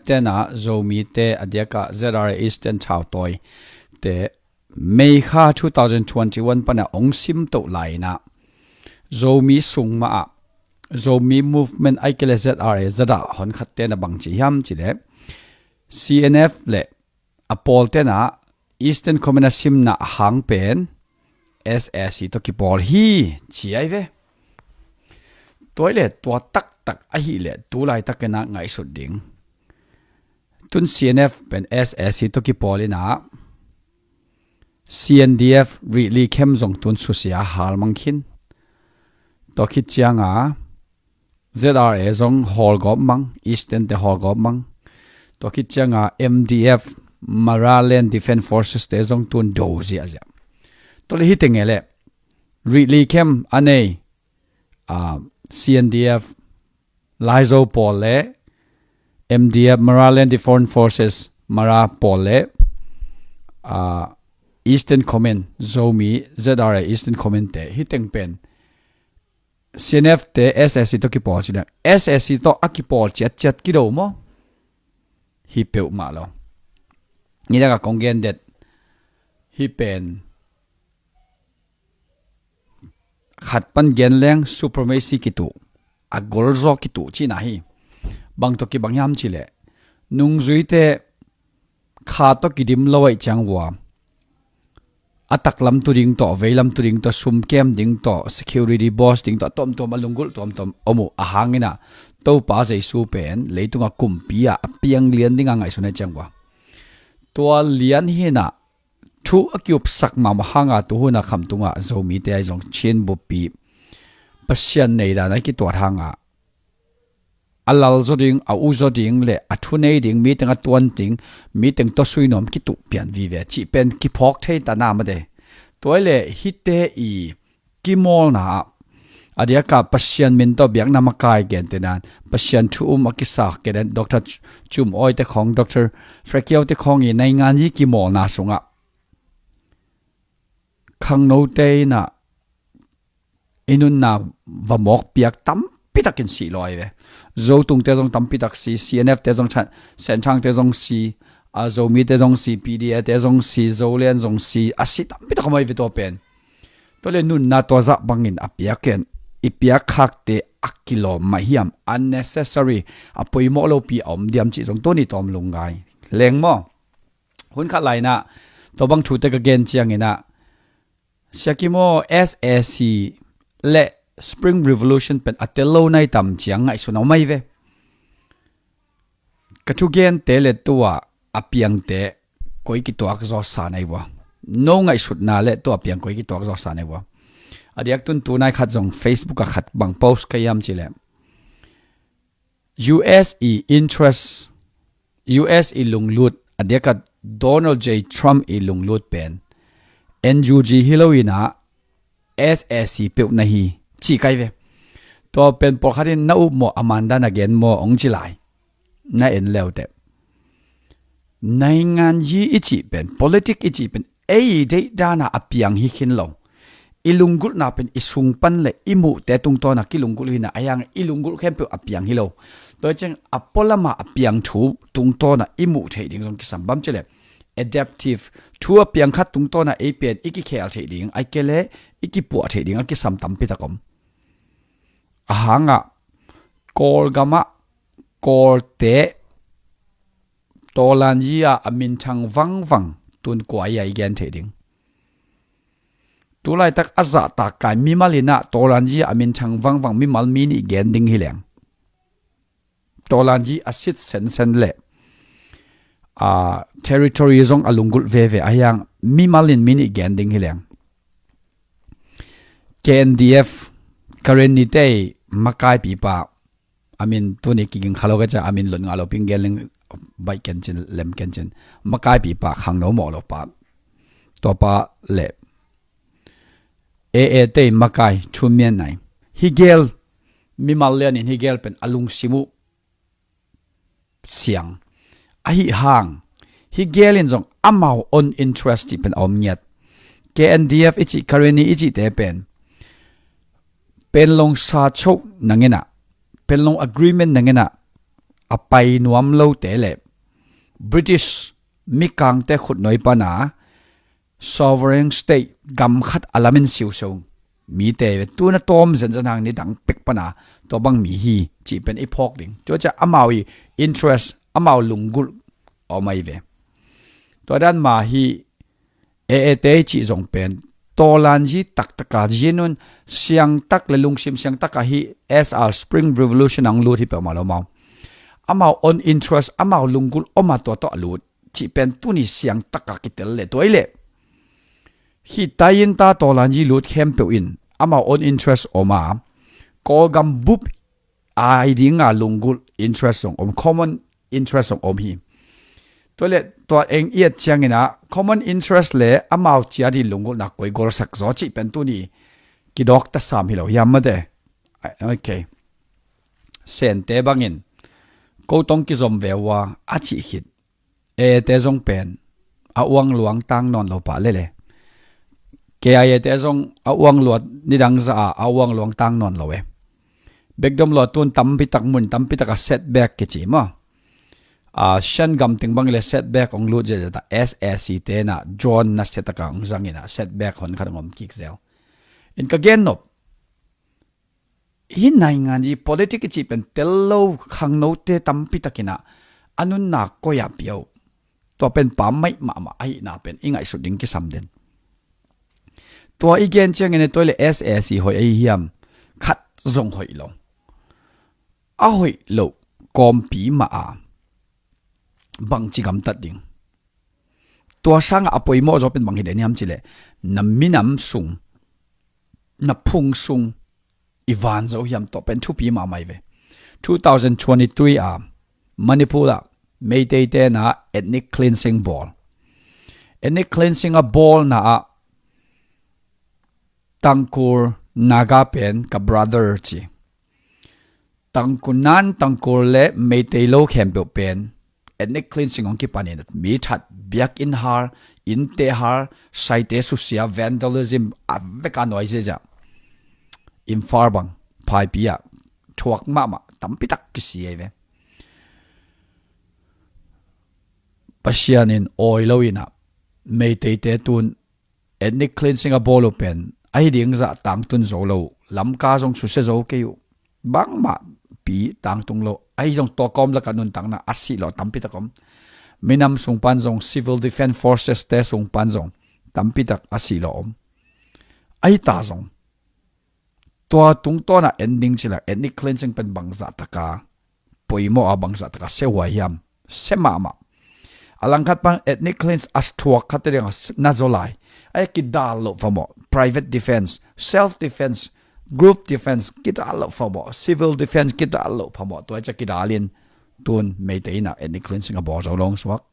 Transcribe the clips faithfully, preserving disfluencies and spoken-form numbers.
Eastern ah Zomite a diakah Z R A Eastern thautawi te May kha two thousand twenty-one pana ong simtoh lai inah Zomi sung mah ah Zomi Movement aikele Z R A zadah honkhat tena bangci hiam cileh C N F le a pawl tenah Eastern Command a simna a hang pen S A C tawh kipawl hi ci ai ve. Tua ile tua taktak ahileh tu laitak inah ngaihsut ding. Tun C N F pen S A C tawh kipawl inah C N D F Rihli khem zong tun susia halmang khin. Tua khit cianga Z R A zong hawlgawp mang, Eastern te hawlgawp mang. Tua khit cianga M D F, Mara Land Defense Forces te zong tun do ziahziah. Tua le hi tenge le Rihli khem a nei, ah, C N D F Laizo pawl le M D F Mara Land Defense Forces Mara pawl le, ah, Eastern Command Zomi Z R A Eastern Command te hi teng pen C N F te S A C tawh kipawl ci dang. S A C tawh a kipawl ciatciat kido maw? Hi peuhmah lo. Nidaka kong gen det hi pen khat pan gen leng supremacy kituh, a golzaw kituh cihna hi. Bang tawh kibang hiam cileh nungzuite kha tawh kidim lo aih ciang vua a taklam tu ding tawh, veilam tu ding tawh, sumkem ding tawh, security boss ding tawh, a tuamtuam a lunggulh tuamtuam om uh a hanginah Topa Jesu pen leitungah kumpi ah a piang lian dingah ngaihsun aih ciang vua tua lian hinah thu a kiupsak mahmah hanga tuhuna khamtungah Zomite ahi zong Chin buppi Pasian neidan a kituat hanga a lal zaw ding, a u zaw ding le a thu nei ding, miteng a tuan ding, miteng tawsui nuam kituh pian vive cih pen kiphawk thei ta na mate. Tua ile hite i kimawlna ah a diaka Pasian min tawh biakna makai gentehnan Pasian thu um a kisak gentehnan Doctor Cum Awi te khawng, Doctor Fred Kio te khawng i naingan yi kimawlna sungah khangnote inah i nunna va mawk piak tampi takin sih lawi ve. Zotungte zong tampi tak si, C N F te zong, Senthang te zong si, a Zomi te zong si, P D A te zong si, Zolen zong si, a si tampi tak om ahi ve tua pen. Tua le nunna tua zah bangin a piak ken i piak khakte a kilawm mah hiam, unnecessary, a poimawh lopi a om diam cih zong tuni tawm lungngai leng maw? Hun khat lainah tua bang thute ka gen cianginah Siakimaw S A C le Spring Revolution pen a tel lo nai tam ciang ngaihsun a om ahi ve. Ka thugente le tua a piangte koi kituak zawsa nai vua. No ngaihsutna le tua a piang koi kituak zawsa nai vua. A diak tun tunai khat zong Facebook a khat bang post ka hiam cileh U S i interest, U S i lunglut, a diakat Donald J Trump i lunglut pen N U G hi lo inah S A C peuh na hi ci kai ve. Tua pen pawlkhat in na up maw, a mandan a gen maw ong ci lai. Na en leute naingan yi i cih pen, politic i cih pen ei deih dana a piang hi khin lo. I lunggulhna pen i sung pan le i muhte tungtawna kilunggulh hina a hiang i lunggulh khempeuh a piang hi lo. Tua ciang a pualama a piang thu tungtawna i muh theih ding zong kisam bam cileh adaptive thu a piang khat tungtawna ei pen i kikhel theih ding, a kele i kipuah theih ding a kisam tampi tak om. A hangah Kawlgamah Kawlte Tawlanyi ah a minthang vangvang tun kua i a i gen theih ding. Tulaitak a zahtak kai mimal inah Tawlanyi ah a minthang vangvang mimal mi nih gen ding hi leng. Tawlanyi a sit sensen le a territory zong a lunggulh veve a hiang mimal in mi nih gen ding hi leng. K N D F Karen nitei makaipipa a min tuni kiging khalo ka ca a min lot ngah lo ping gen leng baih kencin lem kencin makaipipa khangno mawh lo pa tuapa le A A tei makai thumian nai hi gel mimal lianin hi gel pen a lungsim uh siang ahi hang hi gel in zong amau own interest cih pen a om ngiat. K N D F i cih Karenni i cihte pen Panglong sa choh nanginah Panglong agreement nanginah a pai nuam lote le British mikangte khutnuai pana sovereign state, gam khat a lamin siuseu mite ve. Tuna tawm zenzen hang nidang pek pana tua bang mi hi cih pen i phawk ding. Tua ciah amau i interest, amau lunggulh om ahi ve. Tua dan mah hi. Eete i cih zong pen tawlanzi taktaka, zinun siangtak le lungsim siangtaka hi. As a Spring Revolution ang lut hi peuhmah lo mau. Amau own interest, amau lunggulh om a tua tawh a lut cih pen tuni siangtaka kitel le tua i leh hi. Tainta tawlanzi lut khempeuh in amau own interest om a, Kawlgam bup ai dinga lunggulh interest zong om, common interest zong om hi. Tua le tua eng i et ciangina common interest le amau ciat i lunggulhna koi golsak zaw cih pen tuni kidawkta sam hi lo hiam mate. Ok. Sente bangin ko tong kizom ve uh a, a cih khit. Eete zong pen a uang luang tang nawn lo pah lele. K I A te zong a uang luat nidang za a, a uang luang tang nawn lo e. Bekdom luat tun tampitak mun tampitak a setback kici maw. A, Shan gam teng bang le setback ong lut zezeta S A C te na John na setaka ong zangina setback hon khat ong om kik zel. In ka gen nop hi naingan i politic i cih pen tel lo khangnote tampi takinah a nunna koi-ah pia uh. Tua pen pam maih mahmah ahihna pen i ngaihsut ding kisam den. Tua i gen ciangin a tua le S A C hoih ahi hiam? Khat zong hoih lo. A hoih loh kawmpi mah a bangci gamtat ding. Tua sangah a poimawh zaw pen bang hi den hiam cileh na minam sung, na phung sung i van zo hiam tawh pen thupi mahmah hi ve. Two thousand twenty-three a Manipur ah Meitei te na ethnic cleansing bawl. Ethnic cleansing a bawlna ah Tangkhul Naga pen ka brother ci. Tangkhul nan Tangkhul le Meitei lo khempeuh pen ethnic cleansing hong kipanin mi that biakinn har, innte har, saite susia, vandalism a veka nuai ziazia. Imphal bang phaipi ah thuak mahmah tampitak kisi ei ve. Pasian in awi lo inah Meiteite tun ethnic cleansing a bawl uh pen ahi ding zah tangtun zo lo uh, Lamka zong susia zo kei uh, bangmah pi tangtung lo ahi zong tua kawm lakah nuntakna a sih lo tampitak om. Minam sung pan zong civil defense forces te sung pan zong tampitak a sih lo om. Ahi ta zong tua tungtawnah ending cila ethnic cleansing pen bangzah taka poimawh a bangzah taka sehuai hiam? Se mahmah. A langkhat pan ethnic cleanse a thuak khat te dingah na zaw lai. Ai kidal loh famawh, private defense, self defense, group defense kidal loh famawh, civil defense kidal loh famawh. Tua i ca kidalin tun Meitei inah ethnic cleansing a bawl zo long suak.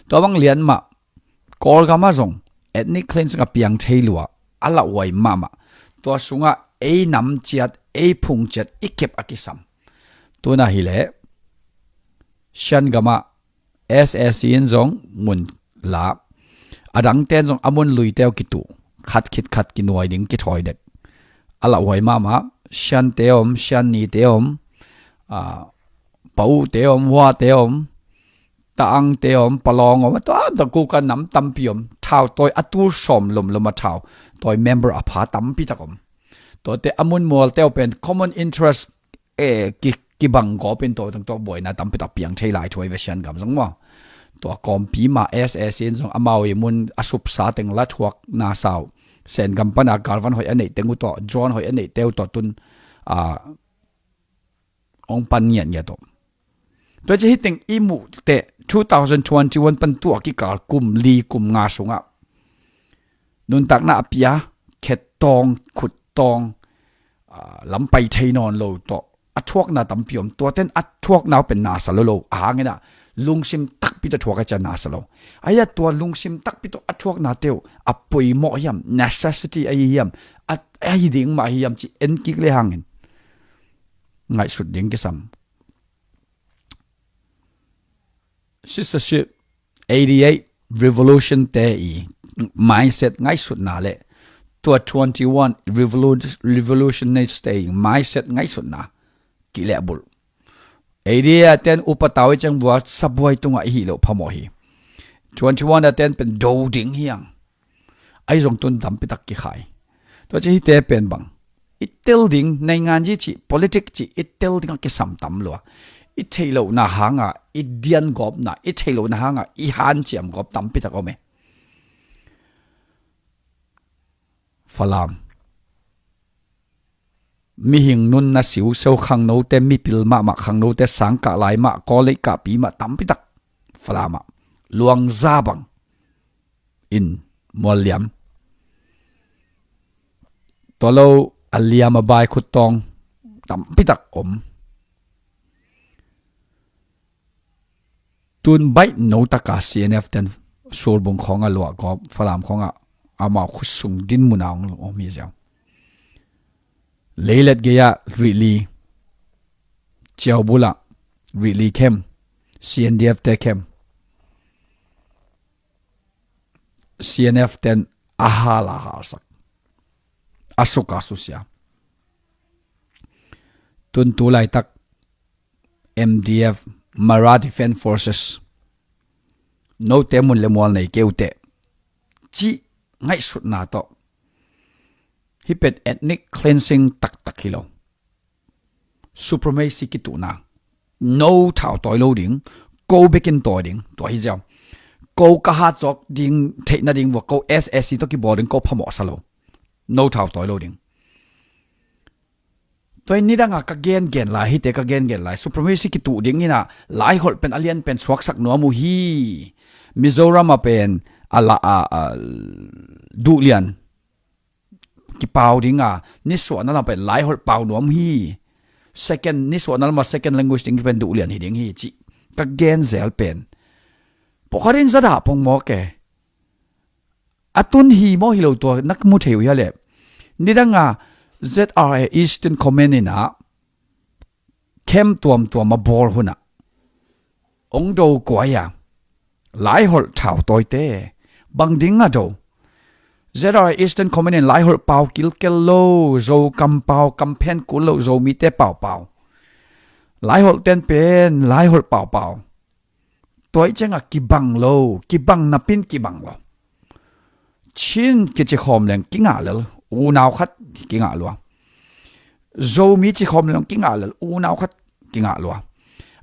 Tua bang lian mah Kawlgam ah zong ethnic cleansing a piang thei lua a lauhuai mahmah. Tua sungah ei nam ciat ei phung ciat i kep a kisam. Tuna hileh Shan gamah S A C in zong mun la, a dangten zong a mun luite uh kituh, khat khit khat kinuai ding kithawi dek. A lauhuai mahmah. Shan te om, Shan ni te om, a, Pau te om, Hua te om, Taang te om, Palawng om, a tua ta kuka nam tampi om, thau tawi a tul sawm lomlom a thau tawi member a pha tampi tak om. Tuate a mun mualte uh pen common interest e ki, kibang gawpin tua tang tua buaina tampi tak piang thei lai thuai ve Sian gam zong maw. Tua kawmpi mah S A C in zong amau i mun a supsa teng la thuak na sau. Sen gam pana galvan hoih a neih teng uh tawh, drone hoih a neih te uh tawh tun, a, ong pan ngiatngiat uh. Tua ci hiteng i muh teh two thousand twenty-one pan tua kikal kum li kum nga sungah nuntakna a pia, khet tawng, khut tawng, a, lampai thei nawn lo tawh a thuakna tampi om. Tuaten a thuakna uh pen nasa lo lo. A hangin ah lungsim takpi tawh thuak a cia nasa lo. Aia tua lungsim takpi tawh a thuakna teuh a poimawh hiam, necessity ahi hiam, a, ahi ding mah ahi hiam ci en kik le hangin ngaihsut ding kisam. Sistership, eighty-eight revolution te i mindset ngaihsutna le tua twenty-one revolu-, revolutionist te i mindset ngaihsutna kilehbulh. Eighty-eight a ten upatau i ceng vua sabuai tungah i hih loh phamawh hi. Twenty-one a ten pen do ding hiang. Ahi zong tun tampitak kikhai. Tua ci hite pen bang, i tel ding, naingan ji cih, politik cih i tel ding a kisam tam lua. I theih lohna hanga i dian gawpna, i theih lohna hanga i hanciam gawp tampitak om e. Falam, mihing nunna siuseu, khangnote mipil mahmah, khangnote sangkah lai mah, college kahpi mah tampitak Falam ah. Luangza bang in mualliam, tua lo a liam a bai khuttawng tampitak om. Tun baih no taka C N F ten Surbung khawngah luahgawp, Falam khawngah amau khutsung dinmun a hong om hi ziau. Leilet gei-ah rihli, Ciaubul ah rihli khem, C N D F te khem. C N F ten a hal a halsak, a suk a susia. Tun tu laitak M D F, Mara Defense Forces, note mun le mual nei kei uh teh, cih ngaihsutna tawh. Hih pen ethnic cleansing taktak hi lo. Supremacy kituhna. No thau tawi lo ding, ko bekin tawi ding, tua hi ziau. Ko ka hat zawk ding theih nading vua, ko S A C tawh kibawl ding, ko phamawh sa lo. No thau tawi lo ding. Tua in nidanga ka gengen lai, hihte ka gengen lai, supremacy kituh ding inah Laiholh pen a lian pen suaksak nuam uh hi. Mizoram a pen a la a, a duhlian kipau dinga, nisuahna lam pen Laiholh pau nuam hi. Second, nisuahna lam a second language ding pen duhlian hi ding hi cih ka genzel pen pawkhatin zadah pong mawk e. A tun hi maw hi lo tua nak mu thei uh hia leh? Nidanga Z R A Eastern Command inah camp tuamtuam a bawl hunah hong do kuai a, Laiholh thau tawite bang ding a do? Z R A Eastern Command in Laiholh pau kilkel lo, Zokam pau, kam phen kul lo, Zomite pau pau. Laiholh ten pen Laiholh pau pau. Tua i cengah kibang lo, kibang napin kibang lo. Chin kici khawm leng kingah lel, unau khat kingah lua. Zomi ci khawm leng kingah lel, unau khat kingah lua.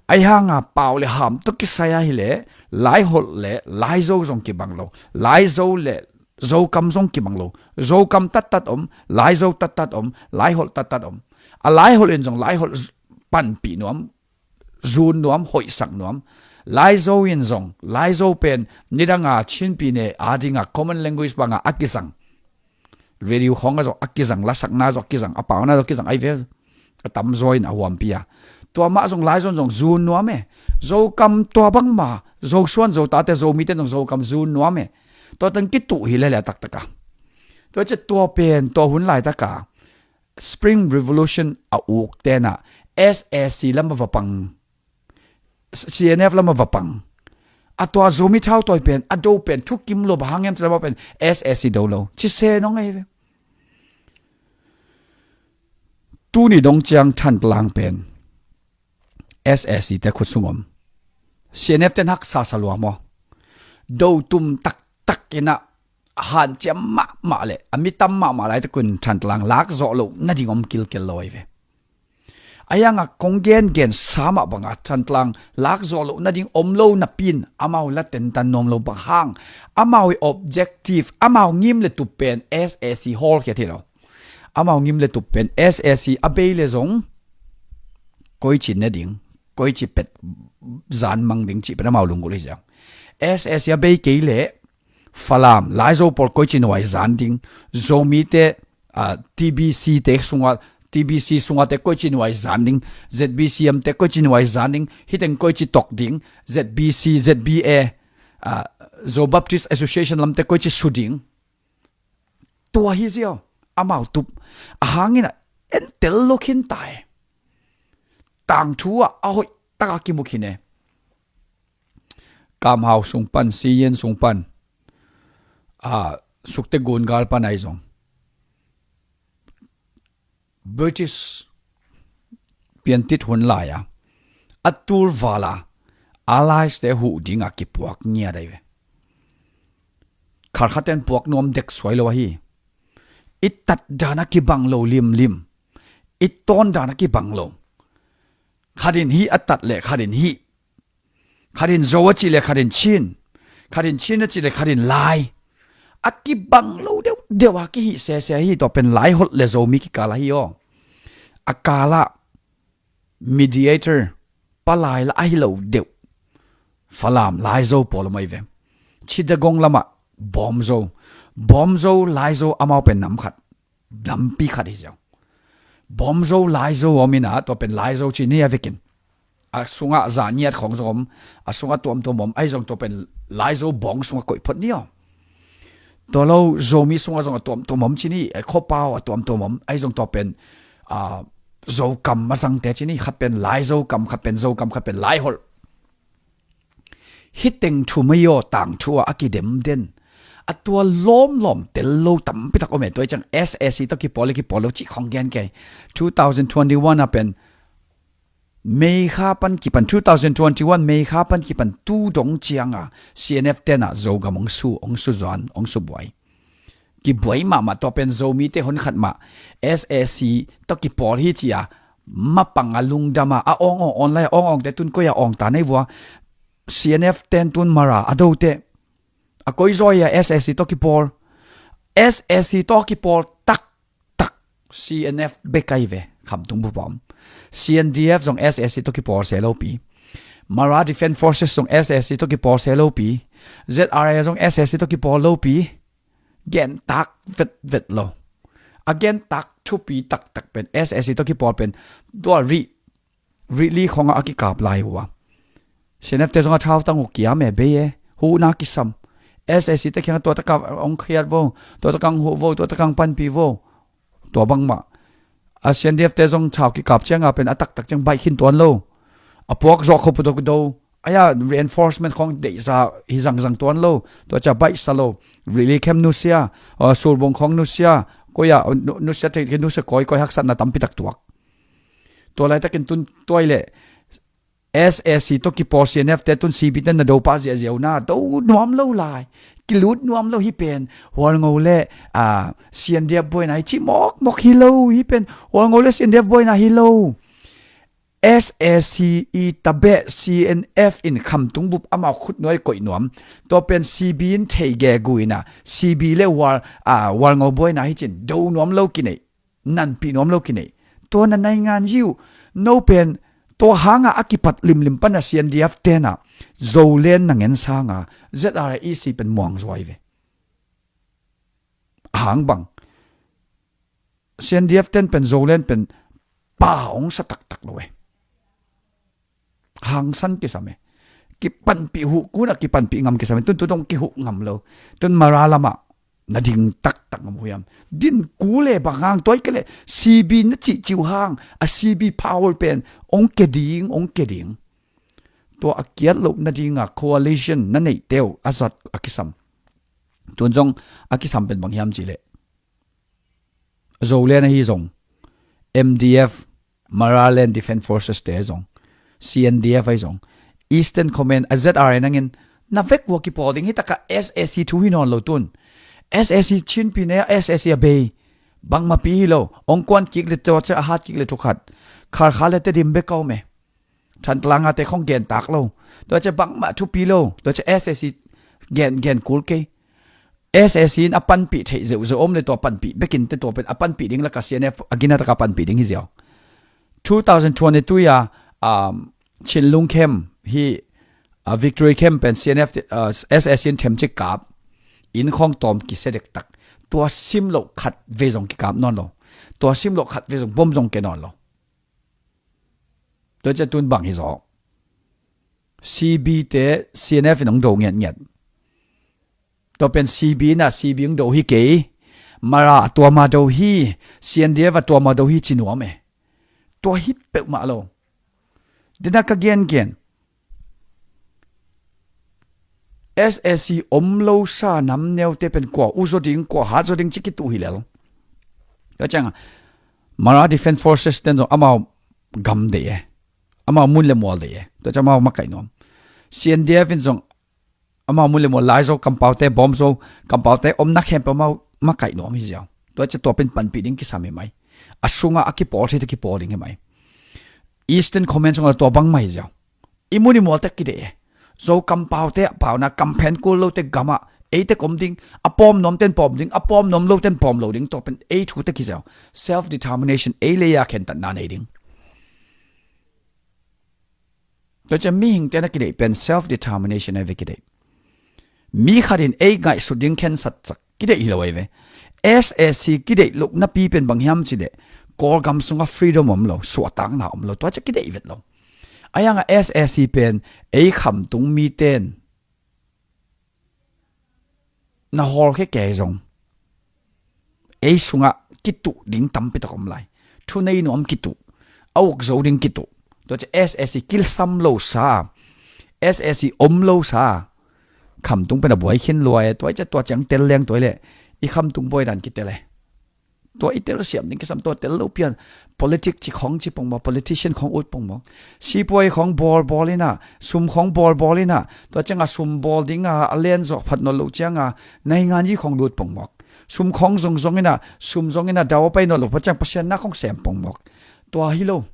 Ahi hanga pau le ham tawh kisai ahi leh Laiholh le Laizo zong kibang lo. Laizo le Zokam zong kibang lo. Zokam tattat om, Laizo tattat om, Laiholh tattat om. A Laiholh in zong Laiholh panpih nuam, zun nuam, hoihsak nuam. Laizo in zong, Laizo pen nidanga Chinpi ne a dinga common language banga a kizang, radio khawngah zong a kizang, lasakna zong a kizang, a pauna zong a kizang, ai ve a tamzaw in a huampi a. Tua mah zong Laizo in zong zun nuam e. Zokam tua bangma, Zosuan Zotate, Zomite zong Zokam zun nuam e. Tua tan kituh hi lele a taktaka. Tua ciah tua pen tua hun laitaka Spring Revolution a uk tenah S A C lam a va pang, C N F lam a va pang. A tua Zomi thau tawi pen a do pen thukim lo, bang hang hiam cih lam a pen S A C do lo ci se nong ei ve. Tuni dong ciang Thantlang pen S A C te khut sung om. C N F ten haksa sa lua maw? Do tum taktak inah hanciam mahmah le a mi tam mahmah laitakun Thantlang lak zawh loh nading om kilkel lo ahi ve. A hiangah kong gengen sa mah bangah Thantlang lak zawh loh nading om lo napi in amau la tentan nuam lo, bang hang amau i objective, amau ngim le tup pen S A C hawlkhiat hi lo. Amau ngim le tup pen S A C a bei le zong koici ne ding, koici pet zan mang ding cih pen amau lunggulh hi ziau. S A C a bei kei leh Falam, Laizo pawl koici nuai zan ding, Zomite, ah, T B C te sungah, T B C sungah te koici nuai zan ding, Z B C M te koici nuai zan ding, hiteng koici tok ding, Z B C, Z B A, ah, Zo Baptist Association lamte koici su ding. Tua hi ziau, amau tup a hangin a entel lo khin ta e. Tangthu ah a hoih taka kimu khin e. Kamhau sung pan, Siyin sung pan, a, Sukte gungal pan ahi zong, British piantit hun lai-a a tul vala allies te huh dinga kipuak ngiat ahi ve. Kharkhaten puak nuam dek suai lo ahi. I tat dana kibang lo limlim. I tawn dana kibang lo. Khatin hih a tat le khatin hih. Khatin Zo a cih le khatin Chin. Khatin Chin a cih le khatin Lai. A kibang lo deuhdeuh a kihih sese hi. Tua pen Lai holh le Zomi kikal ahi aw. A kalah mediator palai la ahi lo deuh Falam Laizo pawl om ahi ve. Chittagong lamah Bawmzo. Bawmzo Laizo amau pen nam khat. Nampi khat hi ziau. Bawmzo Laizo om ina tua pen Laizo ci ni a vekin. A sungah za ngiat khong zong om. A sungah tuamtuam om. Ahi zong tua pen Laizo bawng sungah koih phot ni aw. Tua lo Zomi sungah zong a tuamtuam om ci ni. A khopau a tuamtuam om. Ahi zong tua pen Zokam a zangte ci ni. Khat pen Laizo kam, khat pen Zokam, khat pen Laiholh. Hih teng thu mai aw, tangthu a a kidemden. A tua lawmlawm tel lo tampitak om e. Tua i ciang S A C tawh kipawl le kipawl lo cih khong gen kei. Two thousand twenty-one a pen May kha pan kipan, two thousand twenty-one May kha pan kipan tu dong cianga C N F tenah Zogam ong su, ong su zuan, ong su buai. Kibuai mahmah tua pen Zomite hon khat mah S A C tawh kipawl hi cia mapang a lungdama a awng awng online a awng awngte tun koi a awng ta nei vua. C N F ten tun Mara a dote a koi zaw ia S A C tawh kipawl. S A C tawh kipawl taktak C N F bek ahi ve. Khamtung bupa om. C N D F zong S A C tawh kipawl se lopi. Mara Defense Forces zong S A C tawh kipawl se lopi. Z R A zong S A C tawh kipawl lopi. Gentak vetvet lo. A gentak thupi taktak pen S A C tawh kipawl pen tua rih, rih li khongah a kikap lai uh a. C N F te zong a thautang uh kiam e bei e. Huhna kisam. S A C te khiang tua takah ong khiat vo, tua takah ong huh vo, tua takah ong panpih vo. Tua bangmah a C N D F te zong thau kikap cianga pen a taktak ciang baih khin tuan lo. A puak zawh khop uh do. Aia reinforcement khong deihza hi zangzang tuan lo. Tua cia baihsa lo. Rili khem nusia, surbung khong nusia, koia nusia thei nusia koi koi haksatna tampitak tuak. Tua laitakin tun tuai le S A C tawh kipawl C N F te tun C B te na do pah ziahziah uh na do nuam lo lai. Kilut nuam lo hi pen. Hualngo le C N D F buaina hi ci mawkmawk hi lo hi pen. Hualngo le C N D F buaina hi lo. S A C i tabeh C N F in khamtung bup amau khutnuai koih nuam. Tua pen C B in thei gegu ina C B le Hualngo buaina hi cin do nuam lo kineih. Nanpih nuam lo kineih. Tua na naingan hi uh. No pen tua hanga a kipat limlim pana C N D F tena Zolen na ngen sanga Z R A E C pen muang zuai ve. Hang bang C N D F ten pen Zolen pen pa ong sa taktak lo e. Hangsan kisam e. Kipanpih huh kuna kipanpih ngam kisam e. Tun tu dong kihuh ngam lo. Tun Mara lamah na ding taktak ngam uh hiam? Din ku le bang hang tuai ke le C B na cihciu hang a C B power pen ong ke ding, ong ke ding. Tua a kiat loh nadinga coalition na neih teu a zat a kisam. Tun zong a kisam pen bang hiam cih leh Zolen ahi zong, M D F, Maraland Defense Forces te zong, C N D F ahi zong, Eastern Command a Z R A nangin na vek vua kipawl ding hi taka S A C thu hi nawn lo tun. S A C Chinpi nei a S A C a bei. Bangmapi hi lo. Ong kuan kik le tua cia a hat kik le thukhat. Kharkha le Tedim bek a um e. Thantlanga te khong gen tak lo. Tua cia bangmah thupi lo. Tua cia S A C gen gen kul kei. S A C in a panpih theih zeuhzeuh om le tua panpih bekin te tua pen a panpih ding laka C N F a gina taka panpih ding hi ziau. Two thousand twenty-two a Chinlung khem hi, Victory khem pen C N F S A C in themcik kap. Inn khong tawm kisia dektak. Tua sim loh khat vei zong kikap nawn lo. Tua sim loh khat vei zong bom zong ke nawn lo. Tua cia tun bang hi zaw. C B te C N F in hong do ngiatngiat. Tua pen C B na C B hong do hi kei. Mara a tuama do hi. C N D F a tuama do hi ci nuam e. Tua hi peuhmah lo. Dena ka gengen S A C om lo sa nam neute pen kua uh zaw ding, kua hat zaw ding ci kituh hi lel. Tua cianga Mara Defense Forces ten zong amau gam deih e. Amau mun le mual deih e. Tua ciang amau makaih nuam. C N D F in zong amau mun le mual, Laizo kampaute, Bawmzo kampaute omna khempeuh amau makaih nuam hi ziau. Tua ciang tua pen panpih ding kisam hi mai. A sungah a kipawl thei te kipawl ding hi mai. Eastern Command sungah tua bangmah hi ziau. I mun i mualte kideih e. Zo kampaute a pauna, kamphen kul lote gamah ei tek om ding, a pawm nuamten pawm ding, a pawm nuam loten pawm lo ding, tua pen ei thu tek hi ziau. Self determination, ei lei a khentatna nei ding. Tua ciang mihingte na kideih pen self determination a ve kideih. Mi khat in ei ngaihsut ding khensat sak kideih hi lo a ve. S A C kideih lohna pi pen bang hiam cih leh, Kawlgam sungah freedom om lo, suahtakna om lo, tua ciang kideih vet lo. A hiangah S A C pen ei khamtung miten na hawlkhia kei zong ei sungah kituh ding tampi tak om lai. Thunei nuam kituh, a uk zo ding kituh. Tua ciang S A C kilsam lo sa, S A C om lo sa khamtung pen a buai khin lua e. Tua ciang, tua ciang tel leng tua leh i khamtung buai dan kitel e. Tua i telsiam ding kisam, tua tel lo pian. Politic ci khong ci pongmawk, politician khong ut pongmawk. Sipuai khong bawlbawl inah, sum khong bawlbawl inah, tua ciangah sum bawl dingah a len zawh phat nawn loh ciangah naingan yi khong lut pongmawk. Sum khong zongzong inah, sum zong inah dau a pai nawn loh phat ciang Pasian na khong sem pongmawk. Tua hi lo.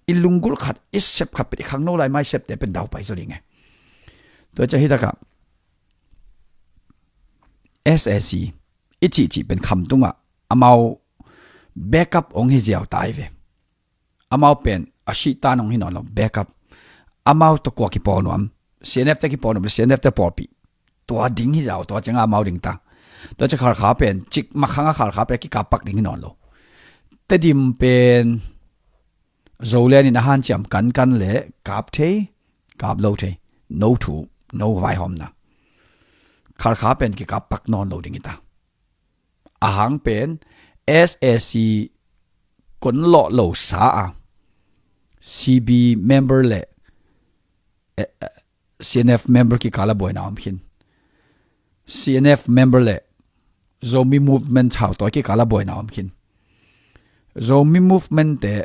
I lunggulh khat, i sep khat pen i khangno lai mai septe pen dau pai zaw ding e. Tua ciang hi takah S A C i cihcih pen khamtungah amau backup hong hi ziau ta hi ve. Amau pen a sihtan hong hi nawn lo, backup. Amau tawh kua kipawl nuam? C N F te kipawl nuam le C N F te pawlpih. Tua ding hi ziau, tua ciangah amau ding ta. Tua ciang Khalkha pen, cikmah khangah Khalkha pen kikappak ding hi nawn lo. Tedim pen Zoland in a hanciam kankan le kap thei, kap lo thei. No thu, no vaihawmna. Khalkha pen kikappak nawn lo ding hi ta. A hang pen S A C kon lawh lo sa a, C B member le, eh, eh, C N F member kikal a buaina om khin. C N F member le Zomi Movement thautawi kikal a buaina om khin. Zomi Movement te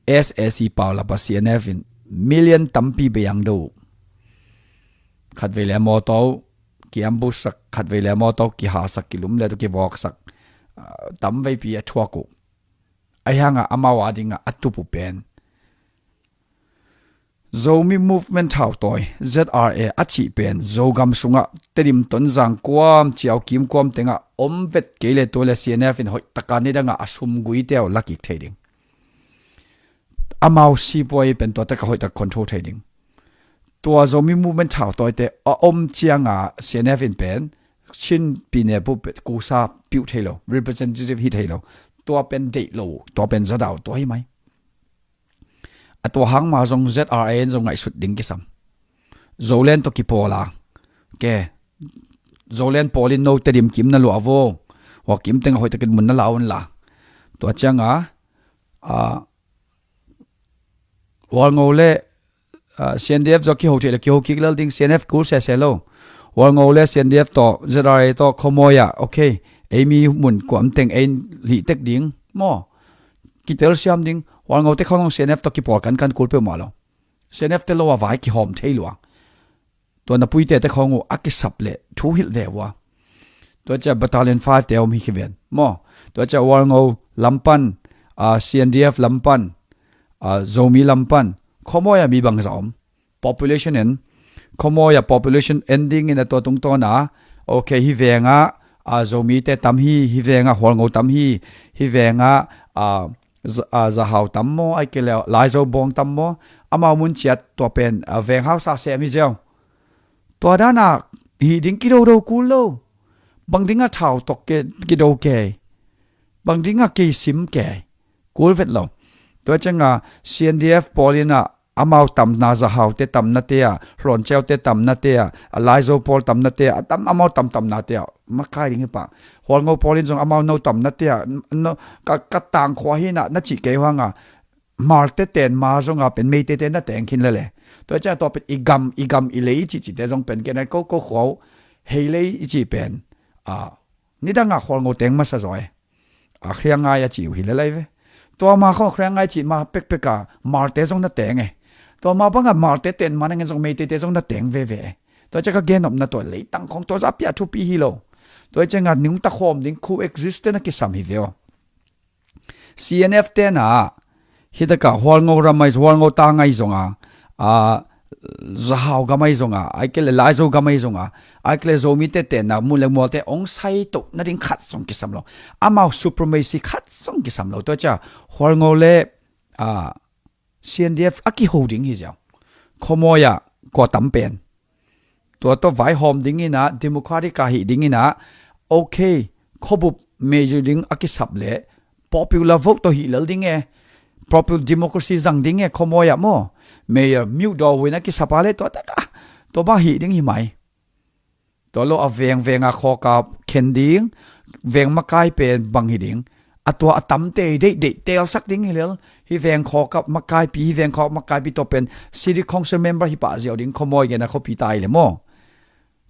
S A C paulap a C N F in million tampi bei ang do. Khatvei le mawtaw kiambusak, khatvei le mawtaw kihalsak, kilum le tawh kivawksak, ah, tamveipi a thuak uh. A hiangah amau a dingah a tup uh pen Zomi Movement thautawi, Z R A a cih pen Zogam sungah Tedim, Tonzang kuam, Ciaukim kuam tengah om vet kei le tua le C N F in hoih taka nidangah a sum guite uh la kik thei ding. Amau sipuai pen tua taka hoih tak control thei ding. Tua Zomi Movement thautawite a om cianga C N F in pen Chin pine pu pen kusa piuh thei lo, representative hi thei lo. Tua pen deih lo, tua pen zadau, tua hi mai. A tua hang ma zong Z R A in zong ngaihsut ding kisam. Zoland tawh kipawl a, ke, Zoland pawl in no Tedim kim na luah vo, hua kim tengah hoih takin mun na la un la. Tua cianga, a, Hualngo le, a, C N D F zaw kiho thei le kiho kik lel ding, C N F kul sese lo. Hualngo le C N D F tawh, Z R A tawh, khuamawi ah, okay, ei mi mun kuam teng ei lih tek ding maw? Kitel siam ding. Hualngo te khong C N F tawh kipawl kankan kul peuhmah lo. C N F te lo a vai kihawm thei lua. Tua na puite te khong uh a kisap le thu hilh ve ua. Tua cia Battalion five te om hi khi ven maw? Tua cia Hualngo lampan, a, C N D F lampan, a, Zomi lampan, khuamawi a mi bangza om? Population en, khuamawi a population en dingin a tua tungtawn a, okay, hi vengah, a, Zomite tam hi, hi vengah Hualngo tam hi, hi vengah, a, Z-, a, Zahau tam maw, ai ke le Laizo bawng tam maw, amau mun ciat tua pen, a, veng hausa sem hi ziau. Tua dana hih ding kidodo kul lo. Bang dinga thau tawh ke, kido ke? Bang dinga kei sim ke? Kul vet lo. Tua cianga C N D F pawl ina amau tamna, Zahaute tamnate ah, Hlawnceute tamnate ah, a Laizo pawl tamnate ah, a tam, amau tamtamnate ah makai ding hi pah. Hualngo pawl in zong amau no tamnate ah, no, ka, ka tangkhua hi na, na cih kei huanga, Hmarte ten ma zonga pen Meitei ten na teng khin lele. Tua ciang tua pen i gam, i gam i lei i cihcihte zong pen kei na ko, ko khuau hei lei i cih pen, a, nidanga Hualngo teng masa zaw e. A khia ngai a ci uh hi lelai ve. Tua ma khong khriang ngai cih ma pekpek a Malte zong na teng e. Tua ma banga Malte ten ma nangin zong Meiteite zong na teng veve e. Tua ciang ka gen nopna tua leitang khong tua za pia thupi hi lo. Tua ciang a nungta khawm ding coexist te na kisam hi ve aw. C N F te na hita ka Hualngo ram ai Hualngo ta ngai zong a, a Zahau gam ai zong a, ai ke le Laizo gam ai zong a, ai ke le Zomi te te na mun le mual te ong sai to na ding khat zong kisam lo. Amau supremacy khat zong kisam lo. Tua ciang Hualngo le a C N D F a kiho ding hi ziau. Khawmawi ah kua tam pen tua tawh vaihawm dingin ah democratic a hih dingin ah, okay, khuabup mayor ding a kisap leh popular vote tawh hih lel ding e. Popular democracy zang ding e khawmawi ah maw. Mayor miuh daw win a kisap a leh tua tak a tua bang hih ding hi mai. Tua lo a veng veng a khawkap khen ding, veng makai pen bang hi ding. A tua a tamte deihdeih teelsak ding hi lel. Hi veng khawkap makaipi, hi veng khawkap makaipi tua pen city council member hi pah ziau ding khawmawi gen a khuapi tai le maw.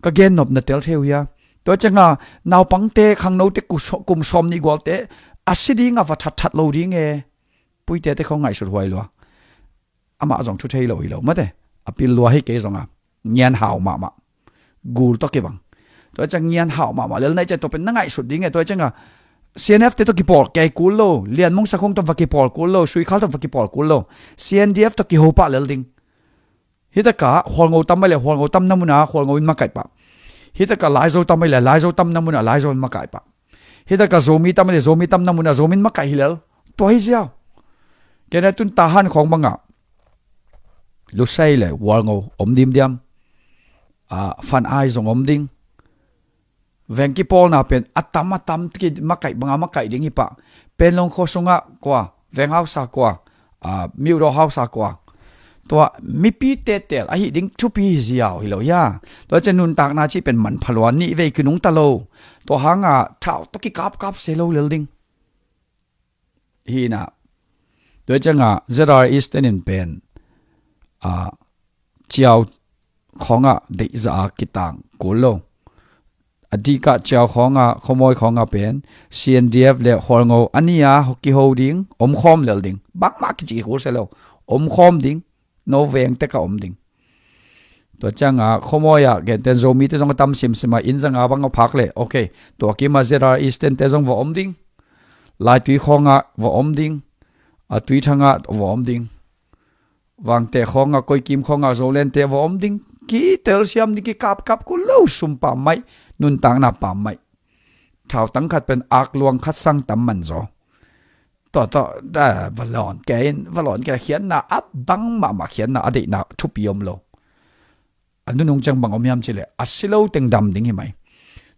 Ka gen nopna tel theu hia. Tua ciang a naupangte khangnote ku- kum sawm nih gualte a si ding a va thatthat lo ding e. Puite te khong ngaihsut huai lua. Amah zong thu thei lo hi lo mate. A pil lua hi kei zong a ngian hau mahmah. Gul tawh kibang. Tua ciang ngian hau mahmah lel nai ciang tua pen na ngaihsut ding e. Tua ciang a C N F te tawh kipawl kei kul lo, Lian Mung Sakhong tawh va kipawl kul lo, Suikhal tawh va kipawl kul lo, C N D F tawh kiho pah lel ding. Hita ka Hualngo tam ai le Hualngo tam na mun a Hualngo in makaih pah. Hita ka Laizo tam ai le Laizo tam na mun a Laizo in makaih pah. Hita ka Zomi tam ai le Zomi tam na mun a Zomi in makaih hi lel. Tua hi ziau. Kei na tun Tahan khawng bang a Lusei le Hualngo om dimdiam. A, Fan Ai zong om ding. Veng kipawlna pen a tam a tam ki makaih bang a makaih ding hi pah. Penlong khua sungah kua, veng hausa kua, a, miudaw hausa kua. Tua mipi tetel a hih ding thupi hi ziau hi lo hia. Tua ciang nuntakna cih pen manpha lua nih vei kinungta lo. Tua hang a thau tawh kikapkap se lo lel ding. Hi na. Tua ciang a Z R A Eastern in pen, a, Ciau khawng a deihzah a kitang kul lo. A dikah Ciau khawng a, khawmawi khawng a pen C N D F le Hualngo a ni a kiho ding, om khawm lel ding. Bangmah kici kul se lo. Om khawm ding. No veng tek a om ding. Tua ciang a khawmawi a genten Zomi te zong a tam simsim a inn zanga bang a phak le. Okay. Tua kim a Z R A Eastern te zong va om ding. Laitui khawng a va om ding. A Tuithang a va om ding. Vangte khawng a, Koikim khawng a, Zoland te va om ding. Kitel siam ding kikapkap kul lo sum pam maih, nuntakna pam maih. Thautang khat pen ak luang khat sang tam man zaw. Tua tua, da, va lawn kei in, va lawn kei khiatna, a bang mahmah khiatna, a deihna thupi om lo. A nunung ciang bang om hiam cih leh, a si lo teng dam ding hi mai.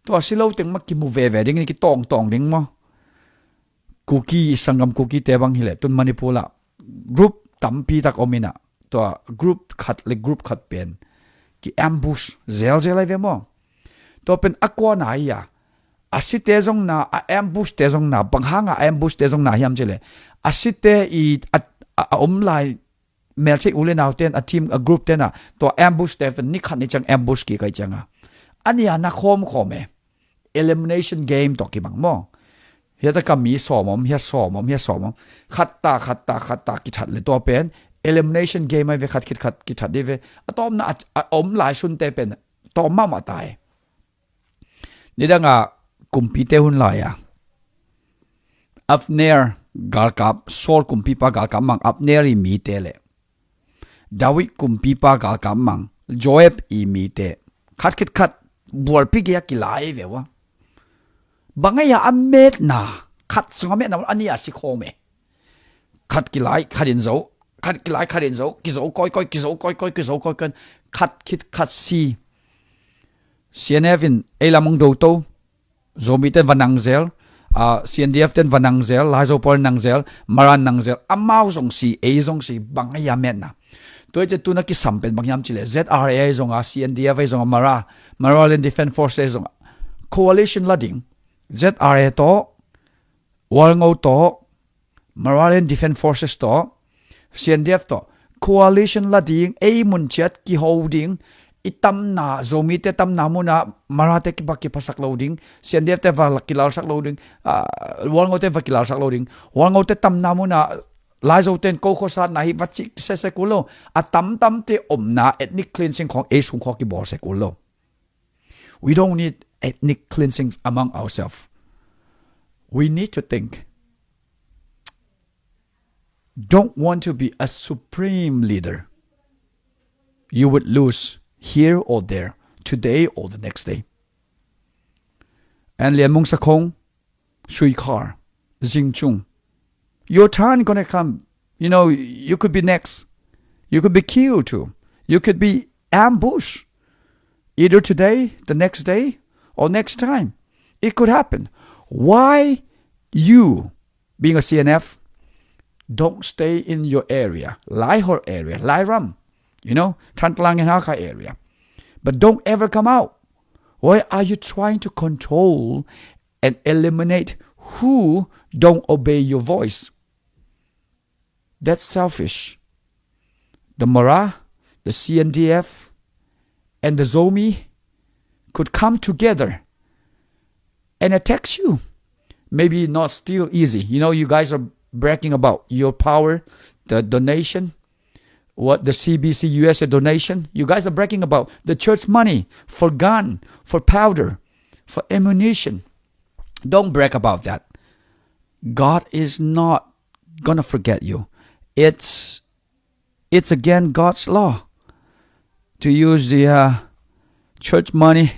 Tua a si lo teng mah kimu veve ding, kitawngtawng ding maw. Kuki, sanggam Kuki te bang hi leh, tun Manipur ah group tampi tak om in ah, tua group khat le group khat pen ki ambush zelzel ai ve maw. Tua pen a kuana hi a, a site zong na, a ambush te zong na, bang hang a ambush te zong na hiam cih leh, a site i a, a, a om lai melchei u le nau ten, a team, a group ten ah, tua ambush te pen ni khat ni ciang ambush kik ai ciang a, a ni a na khawm khawm e. Elimination game tawh kibang maw. Hiata ka mi sawm om, hia sawm om, hia sawm om. Khat ta, khat ta, khat ta kithat le tua pen elimination game ai ve, khat khit khat kithat dih ve. A tawpna a, a om lai sunte pen tawm mahmah ta e. Nidang a kumpite hun lai a Abner galkap, Saul kumpipa galkap mang Abner i mite le David kumpipa galkap mang Joab i mite khat khit khat bualpi gei a kilai ve ua. Bang ai a a metna, khat sung a metna a ni a si khawm e. Khat kilai khat in zo, khat kilai khat in zo, kizo kawikawi, kizo kawikawi, kizo kawikawi, khat khit khat si. C N F in ei lam hong do to. Zomi ten va nang zel, a, C N D F ten va nang zel, Laizo pawl in nang zel, Mara in nang zel, amau zong si, ei zong si, bang ai a metna. Tua i ciah tuna kisam pen bang hiam cih leh Z R A ai zong a, C N D F ai zong a, Mara, Mara Land Defense Force ai zong a, coalition la ding, Z R A tawh, Hualngo tawh, Mara Land Defense Forces tawh, C N D F tawh coalition la ding, ei mun ciat kiho ding, i tamna, Zomite tamna munah Marate va kiphasak lo ding, C N D F te va kilalsak lo ding, ah, Hualngote va kilalsak lo ding, Hualngote tamna munah Laizote in ko khuasatna hi va cih sese kul lo. A tamtamte omna ethnic cleansing khawng ei sung khawng kibawl se kul lo. We don't need ethnic cleansing among ourselves. We need to think. Don't want to be a supreme leader. You would lose here or there, today or the next day. And Lian Mung Sa Khong, Sui Khar, Zing Chung, your turn gonna come. You know, you could be next. You could be killed too. You could be ambushed. Either today, the next day, or next time. It could happen. Why you, being a C N F, don't stay in your area, Laiholh area, Lairam, you know, Thantlang and Hakha area. But don't ever come out. Why are you trying to control and eliminate who don't obey your voice? That's selfish. The Mara, the C N D F, and the Zomi could come together and attack you. Maybe not still easy. You know, you guys are bragging about your power, the donation, what the C B C U S A donation. You guys are bragging about the church money for gun, for powder, for ammunition. Don't brag about that. God is not gonna forget you. It's it's again God's law to use the uh, church money,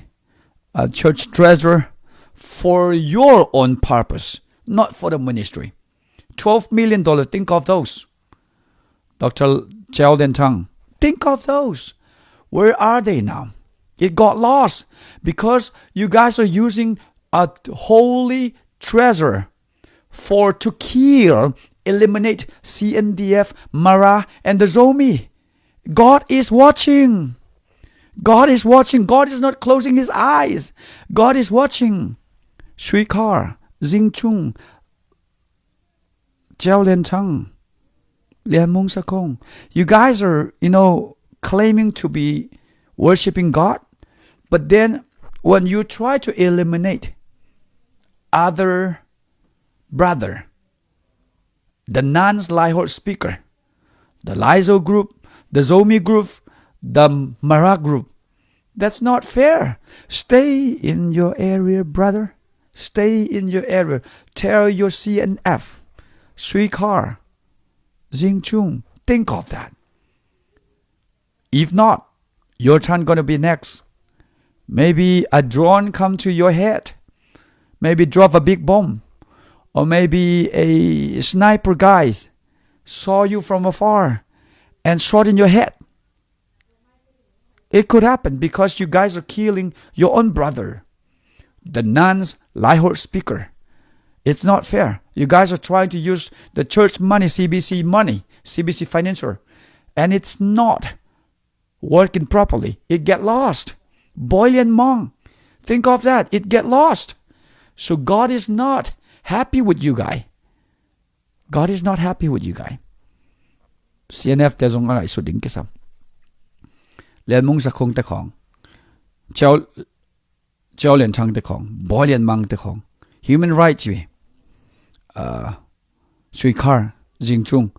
uh, church treasure for your own purpose, not for the ministry. Twelve million dollars. Think of those. Doctor Chau Lian Thang, think of those. Where are they now? It got lost because you guys are using a holy treasure for to kill, eliminate C N D F, Mara, and the Zomi. God is watching. God is watching. God is not closing his eyes. God is watching. Sui Khar, Zing Chung, Chau Lian Thang, Lian Mung Sa Khong. You guys are, you know, claiming to be worshiping God, but then when you try to eliminate other brother, the Nans Laiholh speaker, the Laizo group, the Zomi group, the Mara group, that's not fair. Stay in your area, brother. Stay in your area. Tell your C N F, Sui Khar, Zing Chung, think of that. If not, your turn gonna be next. Maybe a drone come to your head. Maybe drop a big bomb. Or maybe a sniper guys saw you from afar and shot in your head. It could happen because you guys are killing your own brother, the Nans Laiholh speaker. It's not fair. You guys are trying to use the church money, C B C money, C B C financial, and it's not working properly. It get lost. Boy Lian Mong, think of that. It get lost. So God is not happy with you guy. God is not happy with you guy. C N F te zong a ngaihsut ding kisam. Lian Mung Sa Khong te khong, Chau, Chau Lian Thang te khong, Boy Lian Mong te khong, human rights we. Uh, Sui Khar, Zing Chung,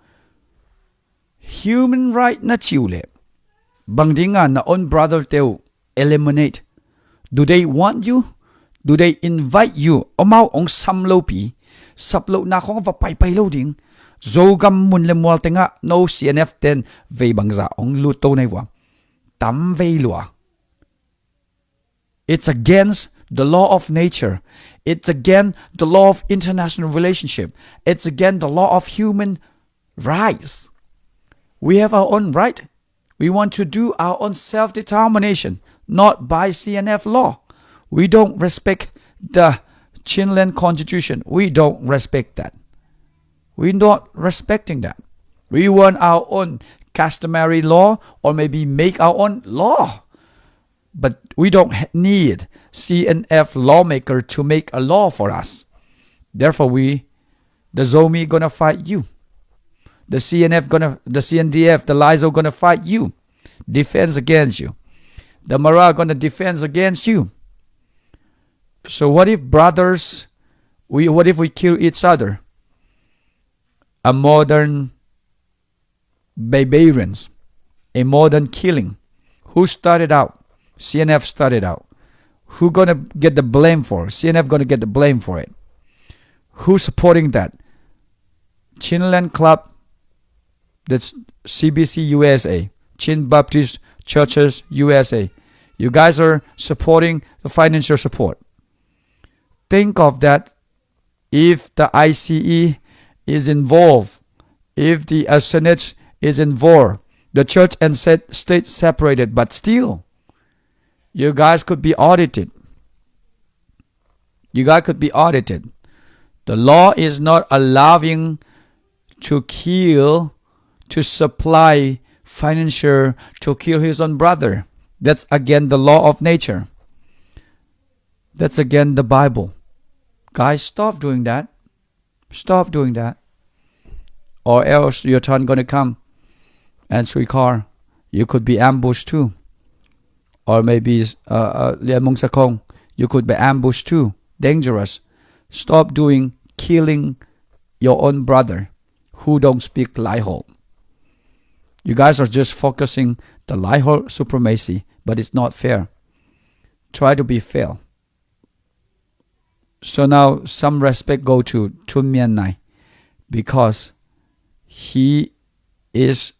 human right na ci uh leh, bang dinga na own brother te uh eliminate? Do they want you? Do they invite you? Amau ong sam lopi, sap lohna khong va paipai lo ding. Zogam mun le mual tengah no C N F ten vei bangza ong lut to nei vua? Tam vei lua. It's against the law of nature. It's against the law of international relationship. It's against the law of human rights. We have our own right. We want to do our own self-determination, not by C N F law. We don't respect the Chinland Constitution. We don't respect that. We're not respecting that. We want our own customary law or maybe make our own law. But we don't ha-, need C N F lawmaker to make a law for us. Therefore, we, the Zomi gonna fight you. The C N F gonna, the C N D F, the Laizo gonna fight you. Defense against you. The Mara are gonna defend against you. So what if brothers, we, what if we kill each other? A modern barbarians, a modern killing. Who started out? C N F started out. Who gonna get the blame for it? C N F gonna get the blame for it. Who's supporting that? Chinland Club, that's C B C U S A, Chin Baptist Churches U S A. You guys are supporting the financial support. Think of that. If the I C E is involved, if the ascenage is involved, the church and state separated, but still, you guys could be audited. You guys could be audited. The law is not allowing to kill, to supply financial to kill his own brother. That's again the law of nature. That's again the Bible. Guys, stop doing that. Stop doing that. Or else your turn gonna come. And Sui Car, you could be ambushed too. Or maybe uh, uh, Lian Mung Sakong, you could be ambushed too. Dangerous. Stop doing killing your own brother who don't speak Lai Ho. You guys are just focusing the Lai Ho supremacy, but it's not fair. Try to be fair. So now some respect go to Tun Mian Nai because he is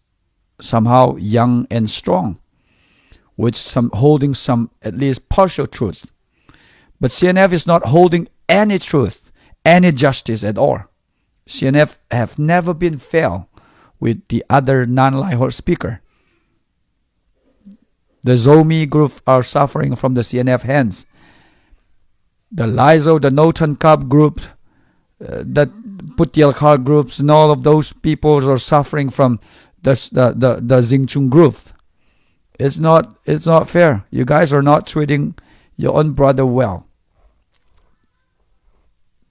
somehow young and strong, with some holding some at least partial truth. But C N F is not holding any truth, any justice at all. C N F have never been fair with the other non-Lai Ho speaker. The Zomi group are suffering from the C N F hands. The Laizo, the Notan Cup group, uh, the Putielkar groups, and all of those people are suffering from the the the, the Xinchung group. It's not it's not fair. You guys are not treating your own brother well.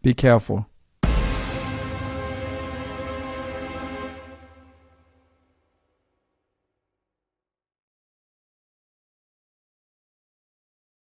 Be careful.